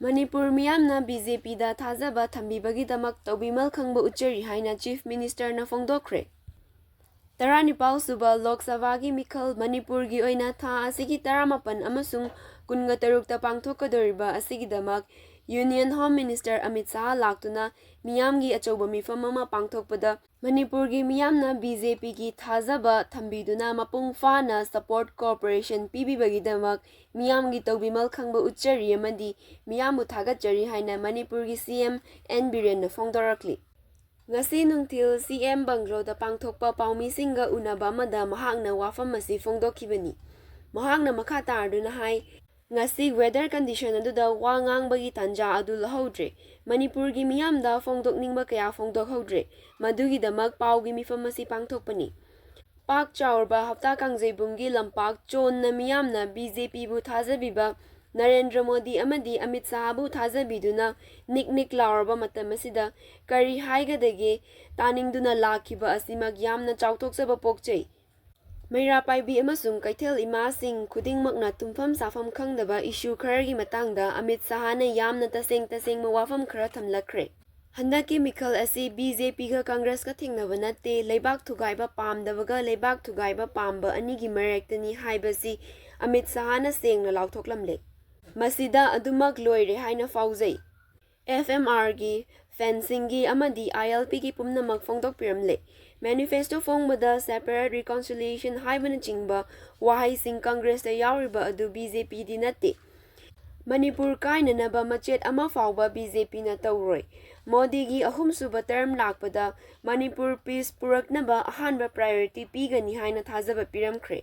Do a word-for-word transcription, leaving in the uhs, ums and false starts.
ꯃꯅꯤꯄꯨꯔ ꯃꯤꯌꯥꯝꯅ B J ꯄꯤꯗ ꯊꯥꯖꯕ ꯊꯝꯕꯤꯕꯒꯤꯗꯃꯛ ꯇꯧꯕꯤꯃꯜ ꯈꯪꯕ ꯎꯠꯆꯔꯤ ꯍꯥꯏꯅ Chief Ministerꯅ ꯐꯣꯡꯗꯣꯛꯈ꯭ꯔꯦ꯫ ꯇꯔꯥꯅꯤꯄꯥꯜ ꯁꯨꯕ ꯂꯣꯛ ꯁꯚꯥꯒꯤ ꯃꯤꯈꯜ ꯃꯅꯤꯄꯨꯔꯒꯤ ꯑꯣꯏꯅ ꯊꯥ ꯑꯁꯤꯒꯤ ꯇꯔꯥꯃꯥꯄꯟ ꯑꯃꯁꯨꯡ ꯀꯨꯟꯒ ꯇꯔꯨꯛꯇ ꯄꯥꯡꯊꯣꯛꯀꯗꯧꯔꯤꯕ ꯑꯁꯤꯒꯤꯗꯃꯛ Union Home Minister ꯑꯃꯤꯠ ꯁꯍꯥ ꯂꯥꯛꯇꯨꯅ ꯃꯤꯌꯥꯝꯒꯤ ꯑꯆꯧꯕ ꯃꯤꯐꯝ ꯑꯃ ꯄꯥꯡꯊꯣꯛꯄꯗ ꯃꯅꯤꯄꯨꯔꯒꯤ ꯃꯤꯌꯥꯝꯅ ꯕꯤ ꯖꯦ ꯄꯤꯒꯤ ꯊꯥꯖꯕ ꯊꯝꯕꯤꯗꯨꯅ ꯃꯄꯨꯡ ꯐꯥꯅ support cooperation ꯄꯤꯕꯤꯕꯒꯤꯗꯃꯛ ꯃꯤꯌꯥꯝꯒꯤ ꯇꯧꯕꯤꯃꯜ ꯈꯪꯕ ꯎꯠꯆꯔꯤ ꯑꯃꯗꯤ ꯃꯤꯌꯥꯝꯕꯨ ꯊꯥꯒꯠꯆꯔꯤ ꯍꯥꯏꯅ ꯃꯅꯤꯄꯨꯔꯒꯤ ꯁꯤ ꯑꯦꯝ ꯑꯦꯟ ꯕꯤꯔꯦꯟꯅ ꯐꯣꯡꯗꯣꯔꯛꯂꯤ꯫ ꯉꯁꯤ ꯅꯨꯡꯊꯤꯜ ꯁꯤ ꯑꯦꯝ ꯕꯪꯒ꯭ꯂꯣꯗ ꯄꯥꯡꯊꯣꯛꯄ ꯄꯥꯎꯃꯤꯁꯤꯡꯒ ꯎꯅꯕ ꯑꯃꯗ ꯃꯍꯥꯛꯅ ꯋꯥꯐꯝ ꯑꯁꯤ ꯐꯣꯡꯗꯣꯛꯈꯤꯕꯅꯤ꯫ ꯃꯍꯥꯛꯅ ꯃꯈꯥ ꯇꯥꯔꯗꯨꯅ ꯍꯥꯏ, ꯉꯁꯤ weather condition ꯑꯗꯨꯗ ꯋꯥ ꯉꯥꯡꯕꯒꯤ ꯇꯥꯟꯖꯥ ꯑꯗꯨ ꯂꯧꯍꯧꯗ꯭ꯔꯦ꯫ ꯃꯅꯤꯄꯨꯔꯒꯤ ꯃꯤꯌꯥꯝꯗ ꯐꯣꯡꯗꯣꯛꯅꯤꯡꯕ ꯀꯌꯥ ꯐꯣꯡꯗꯣꯛꯍꯧꯗ꯭ꯔꯦ꯫ ꯃꯗꯨꯒꯤꯗꯃꯛ ꯄꯥꯎꯒꯤ ꯃꯤꯐꯝ ꯑꯁꯤ ꯄꯥꯡꯊꯣꯛꯄꯅꯤ꯫ ꯄꯥꯛ ꯆꯥꯎꯔꯕ ꯍꯞꯇꯥ ꯀꯥꯡꯖꯩꯕꯨꯡꯒꯤ ꯂꯝꯄꯥꯛ ꯆꯣꯟꯅ ꯃꯤꯌꯥꯝꯅ ꯕꯤ ꯖꯦ ꯄꯤꯕꯨ ꯊꯥꯖꯕꯤꯕ ꯅꯔꯦꯟꯗ꯭ꯔ ꯃꯣꯗꯤ ꯑꯃꯗꯤ ꯑꯃꯤꯠ ꯁꯍꯥꯕꯨ ꯊꯥꯖꯕꯤꯗꯨꯅ ꯅꯤꯛ ꯅꯤꯛ ꯂꯥꯎꯔꯕ ꯃꯇꯝ ꯑꯁꯤꯗ ꯀꯔꯤ ꯍꯥꯏꯒꯗꯒꯦ ꯇꯥꯅꯤꯡꯗꯨꯅ ꯂꯥꯛꯈꯤꯕ ꯑꯁꯤꯃꯛ ꯌꯥꯝꯅ ꯆꯥꯎꯊꯣꯛꯆꯕ ꯄꯣꯛꯆꯩ꯫ ꯃꯩꯔꯥ ꯄꯥꯏꯕꯤ ꯑꯃꯁꯨꯡ ꯀꯩꯊꯦꯜ ꯏꯃꯥꯁꯤꯡ ꯈꯨꯗꯤꯡꯃꯛꯅ ꯇꯨꯝꯐꯝ ꯆꯥꯐꯝ ꯈꯪꯗꯕ issue ꯈꯔꯒꯤ ꯃꯇꯥꯡꯗ ꯑꯃꯤꯠ ꯁꯍꯥꯅ ꯌꯥꯝꯅ ꯇꯁꯦꯡ ꯇꯁꯦꯡꯕ ꯋꯥꯐꯝ ꯈꯔ ꯊꯝꯂꯛꯈ꯭ꯔꯦ꯫ ꯍꯟꯗꯛꯀꯤ ꯃꯤꯈꯜ ꯑꯁꯤ ꯕꯤ ꯖꯦ ꯄꯤꯒ ꯀꯪꯒ꯭ꯔꯦꯁꯀ ꯊꯦꯡꯅꯕ ꯅꯠꯇꯦ, ꯂꯩꯕꯥꯛ ꯊꯨꯒꯥꯏꯕ ꯄꯥꯝꯗꯕꯒ ꯂꯩꯕꯥꯛ ꯊꯨꯒꯥꯏꯕ ꯄꯥꯝꯕ ꯑꯅꯤꯒꯤ ꯃꯔꯛꯇꯅꯤ ꯍꯥꯏꯕꯁꯤ ꯑꯃꯤꯠ ꯁꯍꯥꯅ ꯁꯦꯡꯅ ꯂꯥꯎꯊꯣꯛꯂꯝꯂꯦ꯫ ꯃꯁꯤꯗ ꯑꯗꯨꯃꯛ ꯂꯣꯏꯔꯦ ꯍꯥꯏꯅ ꯐꯥꯎꯖꯩ꯫ ꯑꯦꯐ ꯑꯦꯝ ꯑꯥꯔꯒꯤ, ꯐꯦꯟꯁꯤꯡꯒꯤ ꯑꯃꯗꯤ ꯑꯥꯏ ꯑꯦꯜ ꯄꯤꯒꯤ ꯄꯨꯝꯅꯃꯛ ꯐꯣꯡꯗꯣꯛꯄꯤꯔꯝꯂꯦ꯫ Manifesto ꯐꯣꯡꯕꯗ separate reconciliation ꯍꯥꯏꯕꯅꯆꯤꯡꯕ ꯋꯥꯍꯩꯁꯤꯡ ꯀꯪꯒ꯭ꯔꯦꯁꯇ ꯌꯥꯎꯔꯤꯕ ꯑꯗꯨ ꯕꯤ ꯖꯦ ꯄꯤꯗꯤ ꯅꯠꯇꯦ꯫ ꯃꯅꯤꯄꯨꯔ ꯀꯥꯏꯅꯅꯕ ꯃꯆꯦꯠ ꯑꯃ ꯐꯥꯎꯕ ꯕꯤ ꯖꯦ ꯄꯤꯅ ꯇꯧꯔꯣꯏ꯫ ꯃꯣꯗꯤꯒꯤ ꯑꯍꯨꯝꯁꯨꯕ term ꯂꯥꯛꯄꯗ ꯃꯅꯤꯄꯨꯔ peace ꯄꯨꯔꯛꯅꯕ ꯑꯍꯥꯟꯕ priority ꯄꯤꯒꯅꯤ ꯍꯥꯏꯅ ꯊꯥꯖꯕ ꯄꯤꯔꯝꯈ꯭ꯔꯦ꯫